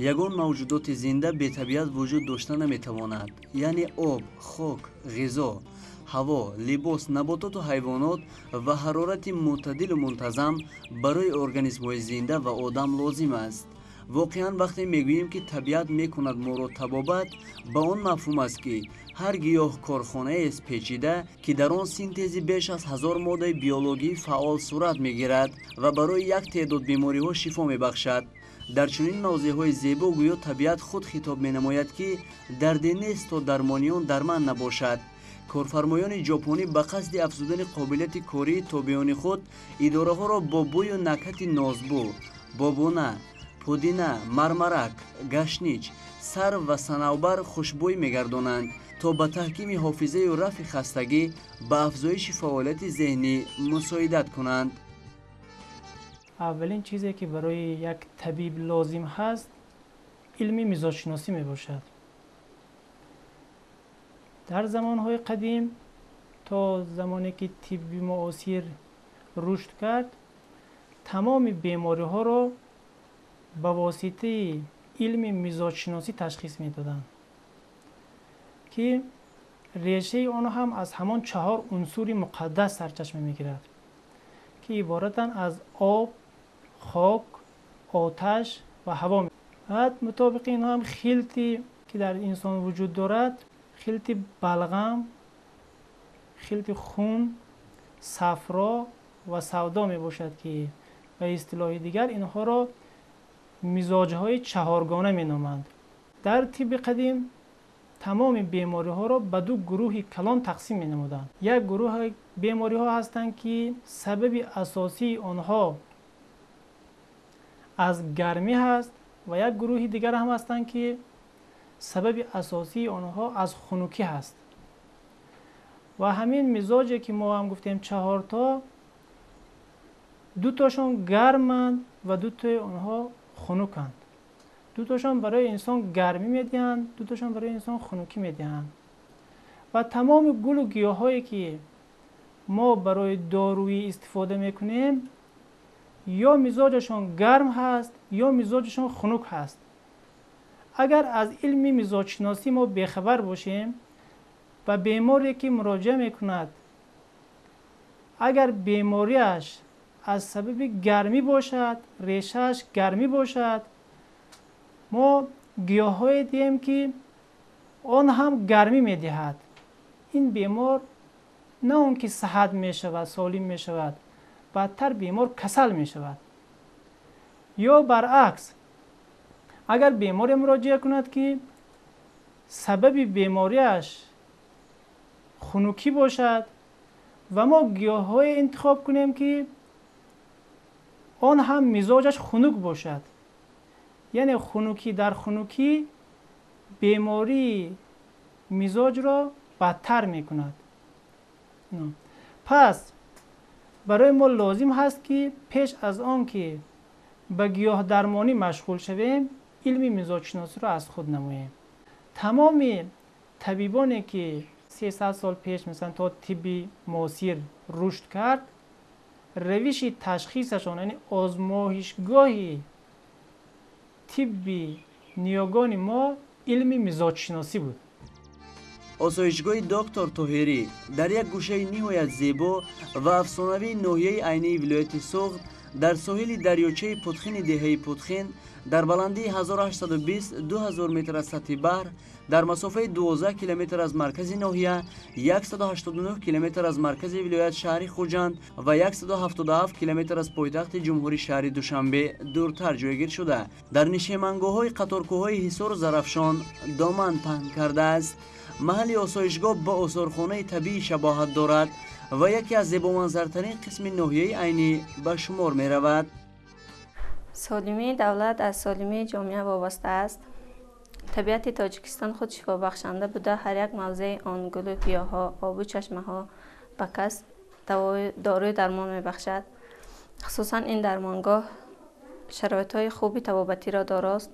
Ягон мавҷудоти зинда бетабиат вуҷуд дошта наметавонад. Яъне об, хок, ғизо, ҳаво, либос, набототу ҳайвонот ва ҳарорати мӯътадилу мунтазам барои организмҳои зинда ва одам лозим аст. Воқеан, вақте мегӯем, ки табиат мекунад моро табобат, ба он мафҳум аст, ки ҳар гиёҳ корхонаест печида, ки дар он синтези беш аз 1000 моддаи биологии фаъол сурат мегирад ва барои як теъдод бемориҳо шифо мебахшад. Дар чунин мавзеъҳои зебо гӯё табиат худ хитоб менамояд, ки дарде нест, то дармони он дар ман набошад. Корфармоёни ҷопонӣ ба қасди афзудани қобилияти кории тобеони худ идораҳоро бо бӯю накҳати нозбӯ, бобуна, пудина, мармарак, гашнич, сарв ва санавбар хушбӯй мегардонанд, то ба таҳкими ҳофизаю рафъи хастагӣ, ба афзоиши фаъолияти зеҳнӣ мусоидат кунанд. Аввалин чизе, ки барои як табиб лозим ҳаст, илми мизоҷшиносӣ мебошад. Дар замонҳои қадим, то замоне ки тибби муосир рушд кард, тамоми бемориҳоро ба воситаи илми мизоҷшиносӣ ташхис медоданд, ки решаи он ҳам аз ҳамон чаҳор унсури муқаддас сарчашма мегирад, ки иборатанд аз об, хок, оташ ва ҳаво. Баъд мутобиқи инҳо ҳам хилти, ки дар инсон вуҷуд дорад, хилти балғам, хилти хун, сафро ва савдо мебошад, ки ба истилоҳи дигар инҳоро мизоҷҳои чаҳоргона меноманд. Дар тибби қадим тамоми бемориҳоро ба ду гурӯҳи калон тақсим менамуданд. Як гурӯҳи бемориҳо ҳастанд, ки сабаби асосии онҳо аз гармӣ ҳаст, ва як гурӯҳи дигар ҳам ҳастанд, ки сабаби асосии онҳо аз хунукӣ ҳаст. Ва ҳамин мизоҷе, ки мо ҳам гуфтем чаҳорто, дутошон гарманд ва дутои онҳо хунуканд. Дутошон барои инсон гармӣ медиҳанд, дутошон барои инсон хунукӣ медиҳанд. Ва тамоми гулу гиёҳҳое, ки мо барои доруӣ истифода мекунем, ё мизоҷашон гарм ҳаст, ё мизоҷашон хунук ҳаст. Агар аз илми мизоҷшиносӣ мо бехабар бошем ва беморе, ки муроҷиа мекунад, агар бемориаш аз сабаби гармӣ бошад, решааш гармӣ бошад, мо гиёҳҳое диҳем, ки он ҳам гармӣ медиҳад, ин бемор на он ки саҳат мешавад, солим мешавад, бадтар бемор касал мешавад. Ё баръакс, агар беморе муроҷиа кунад, ки сабаби бемориаш хунукӣ бошад ва мо гиёҳҳое интихоб кунем, ки он ҳам мизоҷаш хунук бошад, яъне хунукӣ дар хунукӣ бемории мизоҷро бадтар мекунад. Пас барои мо лозим ҳаст, ки пеш аз он ки ба гиёҳдармонӣ машғул шавем, илми мизоҷшиносиро аз худ намоем. Тамоми табибоне, ки 300 сол пеш, масалан, то тибби муосир рушд кард, равиши ташхисашон, яъне озмоишгоҳи тибби ниёгони мо илми мизоҷшиносӣ буд. Осоишгоҳи доктор Тоҳирӣ дар як гӯшаи ниҳоят зебо ва афсонавии ноҳияи Айнии вилояти Суғд, дар соҳили дарёчаи Путхини деҳаи Путхин, дар баландии 1820-2000 метр аз сатҳи баҳр, дар масофаи 12 километр аз маркази ноҳия, 189 километр аз маркази вилоят, шаҳри Хуҷанд, ва 177 километр аз пойтахти ҷумҳурӣ, шаҳри Душанбе, дуртар ҷойгир шуда, дар нишемангоҳҳои қаторкӯҳҳои Ҳисору Зарафшон доман паҳн кардааст. Маҳалли осоишгоҳ ба осорхонаи табиӣ шабоҳат дорад ва яке аз зебоманзартарин қисми ноҳияи Айнӣ ба шумор меравад. Солимии давлат аз солимии ҷомеа вобаста аст. Табиати Тоҷикистон худ шифобахшанда буда, ҳар як мавзеи он, гулу гиёҳҳо, обу чашмаҳо ба кас доруи дармон мебахшад. Хусусан ин дармонгоҳ шароитҳои хуби табобатиро дорост.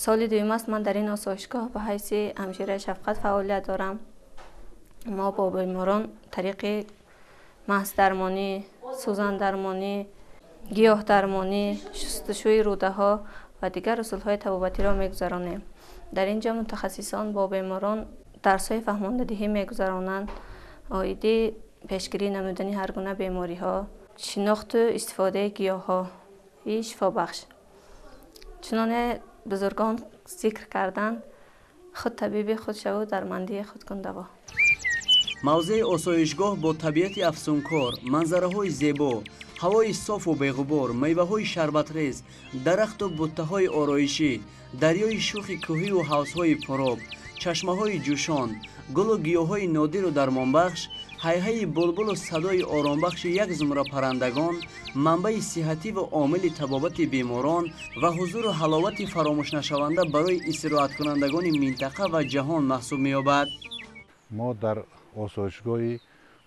Соли дуюм аст, ман дар ин осоишгоҳ ба ҳайси ҳамшираи шафқат фаъолият дорам. Мо бо беморон тариқи маҳздармонӣ, сӯзандармонӣ, гиёҳдармонӣ, шустушӯи рӯдаҳо ва ва дигар усулҳои табобатиро мегузаронем. Дар ин ҷо мутахассисон бо беморон дарсҳои фаҳмондадиҳӣ мегузаронанд оиди пешгирӣ намудани ҳар гуна бемориҳо, шинохту истифодаи гиёҳҳои шифобахш. Чуноне бузургон зикр карданд, худ табиби худ шаву дармандии худ кун даво. Мавзеи осоишгоҳ бо табиати афсункор, манзараҳои зебо, ҳавои софу беғубор, меваҳои шарбатрез, дарахту буттаҳои ороишӣ, дарёи шӯхи кӯҳию ҳавзҳои пуроб, чашмаҳои ҷӯшон, гулу гиёҳҳои нодиру дармонбахш, ҳайҳайи булбулу садои оромбахши як зумра паррандагон, манбаи сиҳатӣ ва омили табобати беморон ва ҳузуру ҳаловати фаромӯшнашаванда барои истироҳаткунандагони минтақа ва ҷаҳон маҳсуб меёбад. Мо дар осоишгоҳи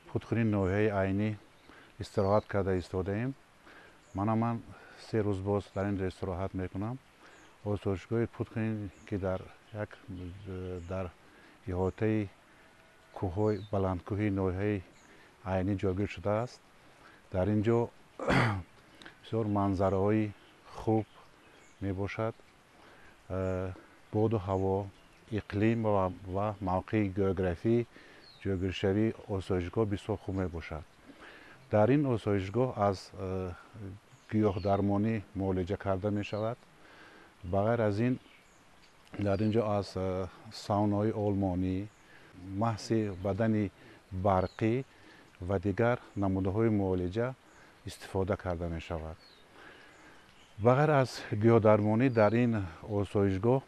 Пудхуни ноҳияи Айнӣ истироҳат карда истодаем. Мана ман 3 рӯз боз дар ин ҷо истироҳат мекунам. Осоишгоҳи Пудхуни, ки дар иҳотаи кӯҳҳои баландкӯҳии ноҳияи Айнӣ ҷойгир шудааст, дар ин ҷо бисёр манзараҳои хуб мебошад. Боду ҳаво, иқлим ва мавқеи географӣ ҷойгиршавии осоишгоҳ бисёр хуб мебошад. Дар ин осоишгоҳ аз гиёҳдармонӣ муолиҷа карда мешавад. Ба ғайр аз ин, дар ин ҷо аз саунаҳои олмонӣ, маҳси бадани барқӣ ва дигар намудаҳои муолиҷа истифода карда мешавад. Ба ғайр аз гиёҳдармонӣ дар ин осоишгоҳ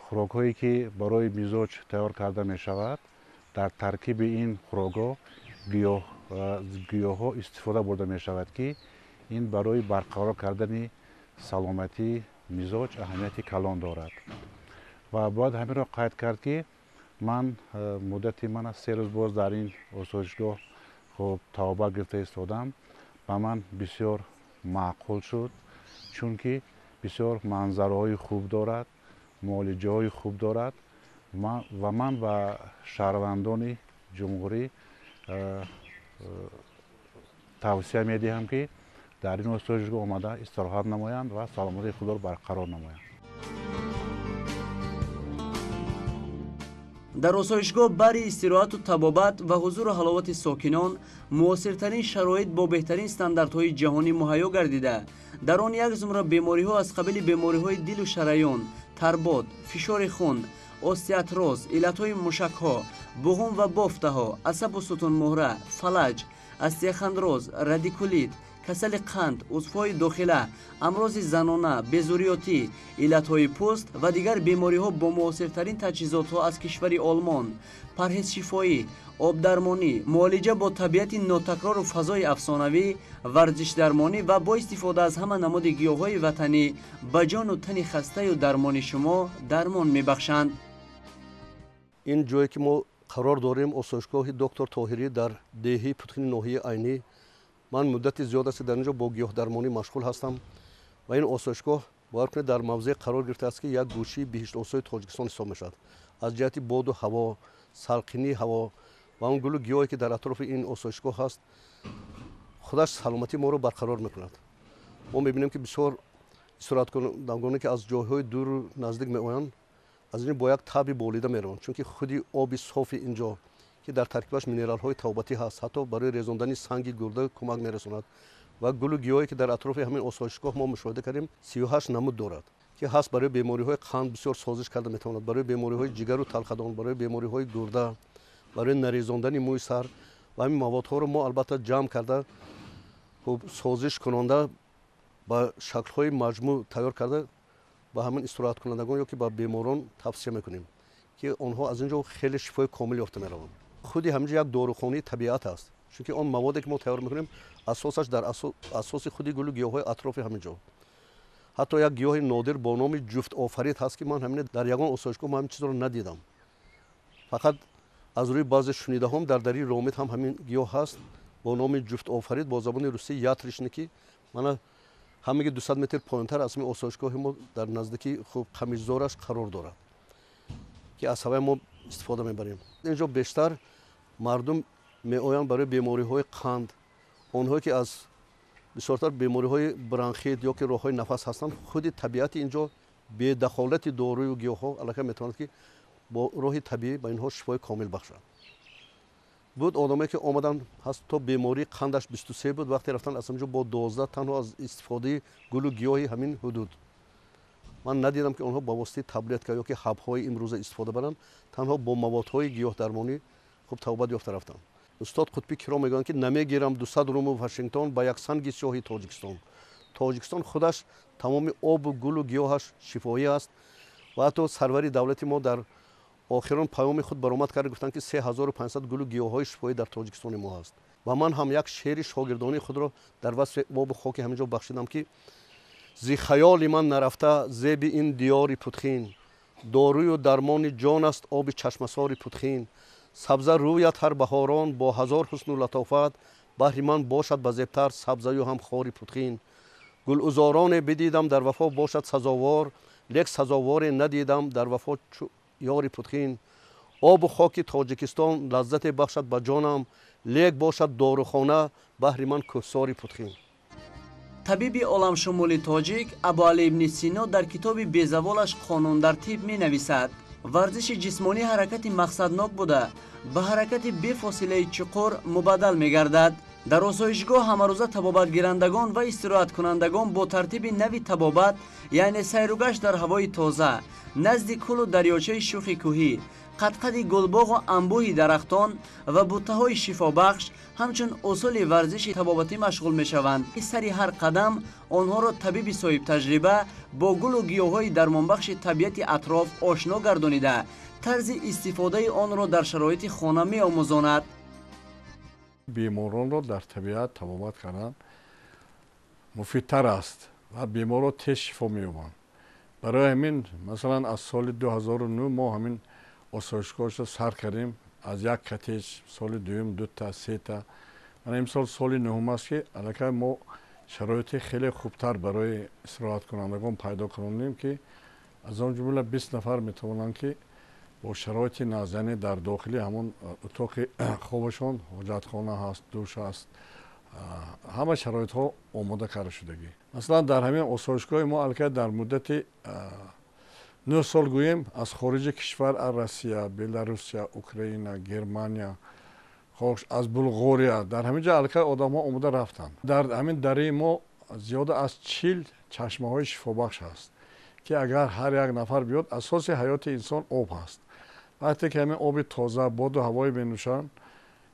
хӯрокҳое ки барои мизоҷ тайёр карда мешавад, дар таркиби ин хӯрокҳо гиёҳҳо истифода бурда мешавад, ки ин барои барқарор кардани саломатии мизоҷ аҳамияти калон дорад. Ва бояд ҳаминро қайд кард, ки ман муддати ман 3 рӯз боз дар ин осоишгоҳ хуб табобат гирифта истодам. Ба ман бисёр маъқул шуд, чунки бисёр манзараҳои хуб дорад, муолиҷаҳои хуб дорад ва ман ба шаҳрвандони ҷумҳурӣ тавсия медиҳам, ки дар ин осоишгоҳ омада истироҳат намоянд ва саломатии худро барқарор намоянд. Дар осоишгоҳ бари истироҳату табобат ва ҳузуру ҳаловати сокинон муосиртарин шароит бо беҳтарин стандартҳои ҷаҳонӣ муҳайё гардида, дар он як зумра бемориҳо аз қабили бемориҳои дилу шараён, тарбод, фишори хун, остеартроз, иллатҳои мушакҳо, буғум ва бофтаҳо, асабу сутунмуҳра, фалаҷ, остеохондроз, радикулит, касали қанд, узвҳои дохила, амрози занона, безурётӣ, иллатҳои пӯст ва дигар бемориҳо бо муосиртарин таҷҳизотҳо аз кишвари Олмон, парҳезшифоӣ, обдармонӣ, муолиҷа бо табиати нотакрору фазои афсонавӣ, варзишдармонӣ ва бо истифода аз ҳама намуди гиёҳҳои ватанӣ ба ҷону тани хастаю дармони шумо дармон мебахшанд. Ин ҷое ки мо қарор дорем, осоишгоҳи доктор Тоҳирӣ дар деҳаи Пудхуни ноҳияи Айнӣ. Ман муддати зиёд аст, ки дар ин ҷо бо гиёҳдармонӣ машғул ҳастам ва ин осоишгоҳ, бовар кунед, дар мавзеъ қарор гирифтааст, ки як гӯшии биҳиштосои Тоҷикистон ҳисоб мешавад. Аз ҷиҳати боду ҳаво, салқинии ҳаво ва он гулу гиёҳе ки дар атрофи ин осоишгоҳ ҳаст, худаш саломатии моро барқарор мекунад. Мо мебинем, ки бисёр истироҳаткунандагоне, ки аз ҷойҳои дуру наздик меоянд, аз ин бо як таби болида мераванд, чунки худи оби софи ин ҷо, ки дар таркибаш минералҳои табобатӣ ҳаст, ҳатто барои резондани санги гурда кӯмак мерасонад. Ва гулу гиёҳе ки дар атрофи ҳамин осоишгоҳ мо мушоҳида кардем, 38 намуд дорад, ки ҳаст барои бемориҳои қанд бисёр созиш карда метавонад, барои бемориҳои ҷигару талхадон, барои бемориҳои гурда, барои нарезондани мӯи сар. Ва ҳамин маводҳоро мо албатта ҷамъ карда, хуб созиш кунонда, ба шаклҳои маҷмӯъ тайёр карда, ба ҳамин истироҳаткунандагон ё ки ба беморон тавсия мекунем, ки онҳо аз ин ҷо хеле шифои комил ёфта мераванд. Худи ҳамин ҷо як дорухонаи табиат аст, чунки он маводе ки мо тайёр мекунем, асосаш дар асоси худи гулу гиёҳҳои атрофи ҳамин ҷо. Ҳатто як гиёҳи нодир бо номи ҷуфтофарид ҳаст, ки ман ҳамин дар ягон осоишгоҳ ман ҳамин чизро надидам. Фақат аз рӯи баъзе шунидаҳом дар дари Ромит ҳам ҳамин гиёҳ ҳаст бо номи ҷуфтофарид, бо забони русӣ ятришники. Мана ҳамаги 200 метр поёнтар аз ҳамин осоишгоҳи мо дар наздикии хуб қамишзораш қарор дорад, ки аз ҳаваи мо истифода мебарем. Ин ҷо бештар мардум меоянд барои бемориҳои қанд, онҳое ки аз Бисёртар бемориҳои бронхит ё ки роҳҳои нафас ҳастанд, худи табиати инҷо бедахолати дорую гиёҳҳо аллакай метавонад, ки бо роҳи табиӣ ба инҳо шифои комил бахшад. Буд одамое, ки омаданд, ҳаст то бемории қандаш 23 буд, вақте рафтанд аз ҳамҷо бо 12, танҳо аз истифодаи гулу гиёҳи ҳамин ҳудуд. Ман надидам, ки онҳо ба воситаи таблетка ё ки ҳабҳои имрӯза истифода баранд, танҳо бо маводҳои гиёҳдармонӣ хуб табобат ёфта рафтанд. Устод Қутбӣ киро мегӯянд, ки намегирам 200 руму Вашингтон ба як санги сиёҳи Тоҷикистон. Тоҷикистон худаш тамоми обу гулу гиёҳаш шифоӣ аст ва ҳатто сарвари давлати мо дар охирон паёми худ баромад карда гуфтанд, ки 3500 гулу гиёҳҳои шифоӣ дар Тоҷикистони мо ҳаст. Ва ман ҳам як шеъри шогирдонии худро дар васфи обу хоки ҳамин ҷо бахшидам, ки зи хаёли ман нарафта зеби ин диёри Путхин, дорую дармони ҷон аст оби чашмасори Путхин, сабза рӯяд ҳар баҳорон бо ҳазор ҳусну латофат, баҳри ман бошад ба зебтар сабзаю ҳам хори Путхин, гулузороне бидидам дар вафо бошад сазовор, лек сазоворе надидам дар вафо чу ёри Путхин, обу хоки Тоҷикистон лаззате бахшад ба ҷонам, лек бошад дорухона баҳри ман кӯҳсори Путхин. Табиби оламшумули тоҷик Абуалӣ ибни Сино дар китоби безаволаш «Қонун дар тиб» менависад: варзиши ҷисмонӣ ҳаракати мақсаднок буда, ба ҳаракати бефосилаи чуқур мубаддал мегардад. Дар осоишгоҳ ҳамарӯза табобатгирандагон ва истироҳаткунандагон бо тартиби нави табобат, яъне сайругашт дар ҳавои тоза, назди кӯлу дарёчаи шӯхи кӯҳӣ, қадқади гулбоғу анбӯҳи дарахтон ва буттаҳои шифобахш, ҳамчун усули варзиши табобатӣ машғул мешаванд. Сари ҳар қадам онҳоро табиби соҳибтаҷриба бо гулу гиёҳҳои дармонбахши табиати атроф ошно гардонида, тарзи истифодаи онро дар шароити хона меомӯзонад. Беморонро дар табиат табобат кардан муфидтар аст ва беморро тез шифо меёбанд. Барои ҳамин, масалан, аз соли 2009 мо ҳамин осоишгоҳро сар кардем аз як коттедж, соли дуюм дута, сета. Мана имсол соли нуҳум аст, ки аллакай мо шароити хеле хубтар барои истироҳаткунандагон пайдо кардем, ки аз он ҷумла 20 нафар метавонанд, ки бо шароити нағз, яъне дар дохили ҳамон утоқи хобашон ҳоҷатхона ҳаст, душ ҳаст, ҳама шароитҳо омода карда шудагӣ. Масалан, дар ҳамин осоишгоҳи мо аллакай дар муддати 9 сол гӯем аз хориҷи кишвар, аз Россия, Беларусия, Украина, Германия, хош аз Булғория, дар ҳамин ҷо аллакай одамҳо омода рафтанд. Дар ҳамин дараи мо зиёда аз 40 чашмаҳои шифобахш ҳаст, ки агар ҳар як нафар биёд, асоси ҳаёти инсон об ҳаст. Вақте ки ҳамин оби тоза, боду ҳавое менӯшанд,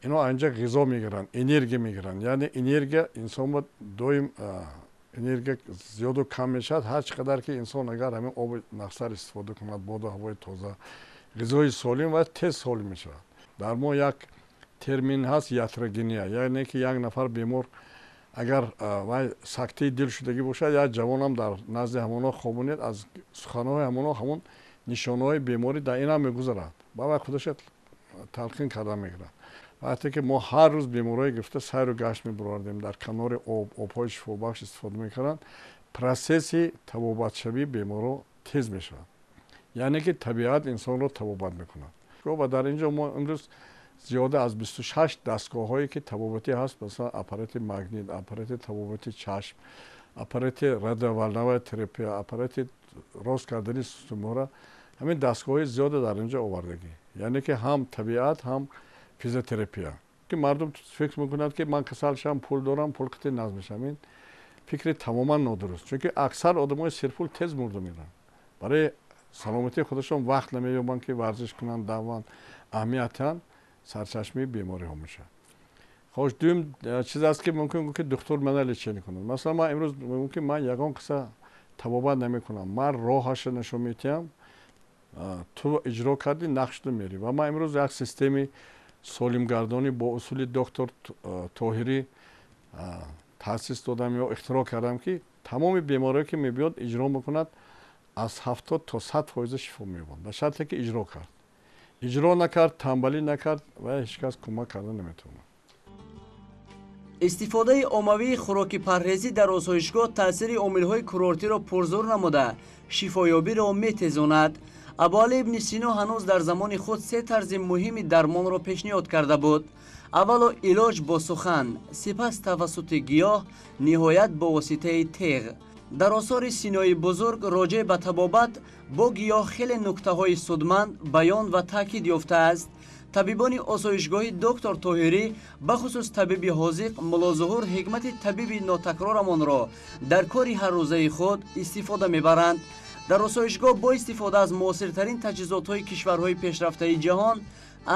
ино анҷа ғизо мегиранд, энергия мегиранд. Яъне энергия инсон доим энергия зиёду кам мешавад. Ҳар чӣ қадар ки инсон агар ҳамин оби нақсар истифода кунад, боду ҳавои тоза, ғизои солим, ва тез солим мешавад. Дар мо як термин ҳаст, ятрогения, яъне ки як нафар бемор агар вай сактаи дил шудагӣ бошад, як ҷавонам дар назди ҳамонҳо хобонед, аз суханҳои ҳамонҳо ҳамон нишонаҳои беморӣ дар инам мегузарад, ба вай худаша талқин карда мегирад. Вақте ки мо ҳар рӯз беморҳое гирифта сайру гашт мебаровардем, дар канори об, обҳои шифобахш истифода мекарданд, процесси табобатшавии беморҳо тез мешавад. Яъне ки табиат инсонро табобат мекунад. Ва дар ин ҷо мо имрӯз зиёда аз 26 дастгоҳҳое, ки табобатӣ ҳаст, масалан, аппарати магнит, аппарати табобати чашм, аппарати радиоволновая терапия, аппарати рост кардани сутунмӯҳра, ҳамин дастгоҳҳои зиёда дар ин ҷо овардагӣ. Яъне ки ҳам табиат, ҳам физиотерапия. Ки мардум фикр мекунад, ки ман касал шавам, пул дорам, пул қити нағз мешавам. Ин фикри тамоман нодуруст, чунки аксар одамои серпул тез мурда мераванд, барои саломатии худашон вақт намеёбанд, ки варзиш кунанд, даванд, аҳамиятан сарчашмаи бемориҳо мешавад. Хош, дуюм чиз аст, ки мумкин гӯ, ки духтур мана лечение кунад. Масалан, ман имрӯз мегӯям, ки ман ягон қисса табобат намекунам, ман роҳаша нишон медиҳам, ту иҷро кардӣ, нақшду мерӣ. Ва ман имрӯз як системи солимгардонӣ бо усули доктор Тоҳирӣ таъсис додам ё ихтироъ кардам, ки тамоми бемориҳое, ки мебиёд, иҷро мекунад, аз 70 то 100% шифо меёбад, ба шарте ки иҷро кард. Иҷро накард, танбалӣ накард, ва ҳеҷ кас кӯмак карда наметавонад. Истифодаи оммавии хӯроки парҳезӣ дар осоишгоҳ таъсири омилҳои курортиро пурзур намуда, шифоёбиро метезонад. Абуалӣ ибни Сино ҳанӯз дар замони худ се тарзи муҳими дармонро пешниҳод карда буд. Аввало илоҷ бо сухан, сипас тавассути гиёҳ, ниҳоят бо воситаи теғ. Дар осори Синои бузург роҷеъ ба табобат бо гиёҳ хеле нуктаҳои судманд баён ва таъкид ёфтааст. Табибони осоишгоҳи доктор Тоҳирӣ, бахусус табиби ҳозиқ Муллозуҳур, ҳикмати табиби нотакрорамонро дар кори ҳаррӯзаи худ истифода мебаранд. Дар осоишгоҳ бо истифода аз муосиртарин таҷҳизотҳои кишварҳои пешрафтаи ҷаҳон,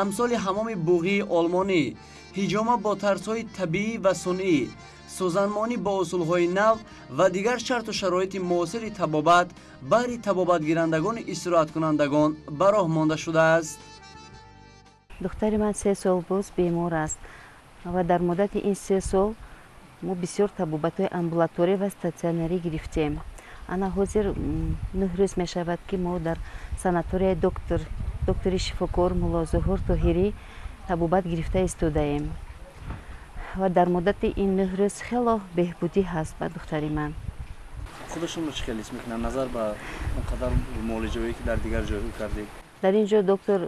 амсоли ҳамоми буғии олмонӣ, ҳиҷома бо тарзҳои табиӣ ва сунъӣ, сӯзанмонӣ бо усулҳои нав ва дигар шарту шароити муосири табобат баҳри табобатгирандагони истироҳаткунандагон ба роҳ монда шудааст. Духтари ман 3 сол боз бемор аст ва дар муддати ин 3 сол мо бисёр табобатҳои амбулаторӣ ва статсионарӣ гирифтем. Ана ҳозир 9 рӯз мешавад, ки мо дар санаторияи доктори шифокор Муллозуҳур Тоҳирӣ табобат гирифта истодаем ва дар муддати ин 9 рӯз хело беҳбудӣ ҳаст ба духтари ман. Худашонро чӣ хел ҳис мекунанд назар ба он қадар муолиҷаҳое, ки дар дигар ҷойҳо кардед? Дар ин ҷо доктор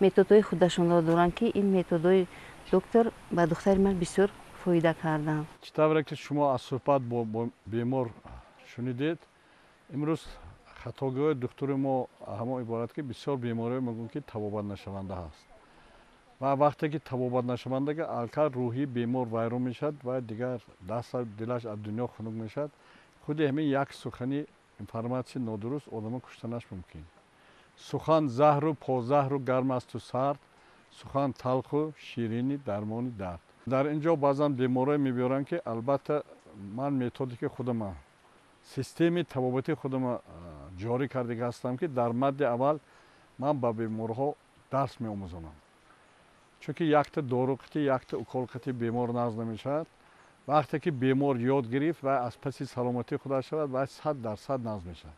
методҳои худашонро доранд, ки ин методҳои доктор ба духтари ман бисёр фоида карданд. Чӣ тавре ки шумо аз суҳбат бо бемор шунидед, имрӯз хатогиҳои духтури мо ҳамон иборат, ки бисёр бемориҳо мегӯянд, ки табобатнашаванда ҳаст, ва вақте ки табобат нашаванда, алкал рӯҳии бемор вайрон мешавад ва дигар даста дилаш аз дунё хунук мешавад. Худи ҳамин як сухани информатсияи нодуруст одамо куштанаш мумкин. Сухан заҳру позаҳру гарм асту сард, сухан талху ширини дармони дард. Дар ин ҷо баъзан беморое мебиёранд, ки албатта ман методики худама, системаи табобати худама ҷорӣ кардага ҳастам, ки дар мадди аввал ман ба беморҳо дарс меомӯзонам, чунки якта дору қити, якта укол қити бемор нағз намешавад. Вақте ки бемор ёд гирифт ва аз паси саломатии худаш шавад, ва 100% нағз мешавад.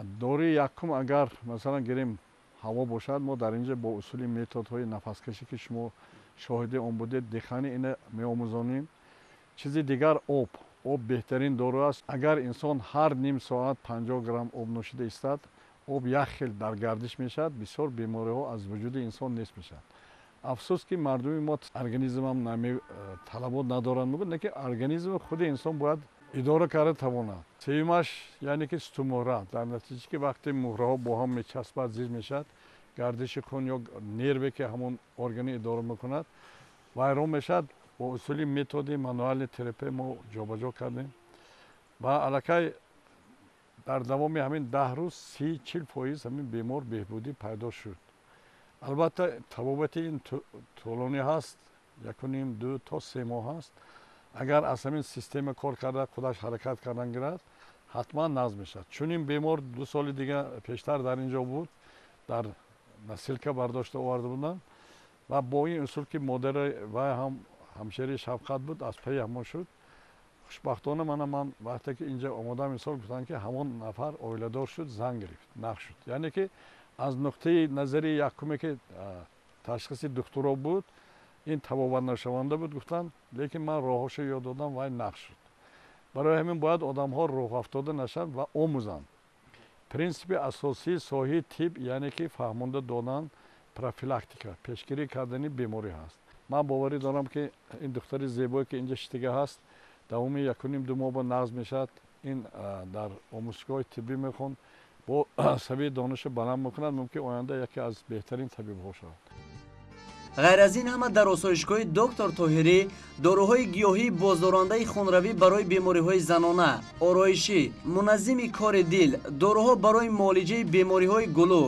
Доруи якум агар масалан гирем ҳаво бошад, мо дар ин ҷо бо усули методҳои нафаскашӣ, ки шумо шоҳиди он будед, дихани ина меомӯзонем. Чизи дигар об. Об беҳтарин дору аст. Агар инсон ҳар ним соат 50 грамм об нӯшида истад, об як хел дар гардиш мешавад, бисёр бемориҳо аз вуҷуди инсон нест мешавад. Афсӯс, ки мардуми мо организмам талабот надоранд, мегӯяд, не ки организми худи инсон бояд идора карда тавонад. Сеюмаш яъне ки сутунмуҳра, дар натиҷа ки вақте муҳраҳо бо ҳам мечаспад, зир мешавад, гардиши хун ё нерве, ки ҳамон органи идора мекунад, вайрон мешавад. Бо усули методи мануальный терапия мо ҷобаҷо кардем ва аллакай дар давоми ҳамин 10 рӯз 30-40% ҳамин бемор беҳбудӣ пайдо шуд. Албатта табобати ин тӯлонӣ ҳаст, 1.5-2 то 3 моҳ ҳаст. Агар аз ҳамин система кор карда худаш ҳаракат кардан гирад, ҳатман нағз мешавад. Чунин бемор 2 соли дига пештар дар ин ҷо буд, дар насилка бардошта оварда буданд ва бо ин усул, ки модари вай ҳам ҳамшерии шафқат буд, аз пайи ҳамон шуд. Хушбахтона мана ман вақте ки инҷа омодам, мисол гуфтанд, ки ҳамон нафар оиладор шуд, зан гирифт, нағз шуд. Яъне ки аз нуқтаи назари якуме, ки ташхиси духтуро буд, ин табобатнашаванда буд гуфтанд, лекин ман роҳҳошо ёд додам, вай нағз шуд. Барои ҳамин бояд одамҳо рӯҳафтода нашаванд ва омӯзанд. Принсипи асосии соҳаи тиб, яъне ки фаҳмонда додан, профилактика, пешгирӣ кардани беморӣ ҳаст. Ман боварӣ дорам, ки ин духтари зебое, ки инҷа шиштага ҳаст, давоми 1.5-2 моҳ ба нағз мешавад. Ин дар омӯзишгоҳи тиббӣ мехонд, бо савияи дониша баланд мекунад, мумкин оянда яке аз беҳтарин табибҳо шавад. Ғайр аз ин ҳама дар осоишгоҳи доктор Тоҳирӣ доруҳои гиёҳии боздорандаи хунравӣ барои бемориҳои занона, ороишӣ, муназзими кори дил, доруҳо барои муолиҷаи бемориҳои гулӯ,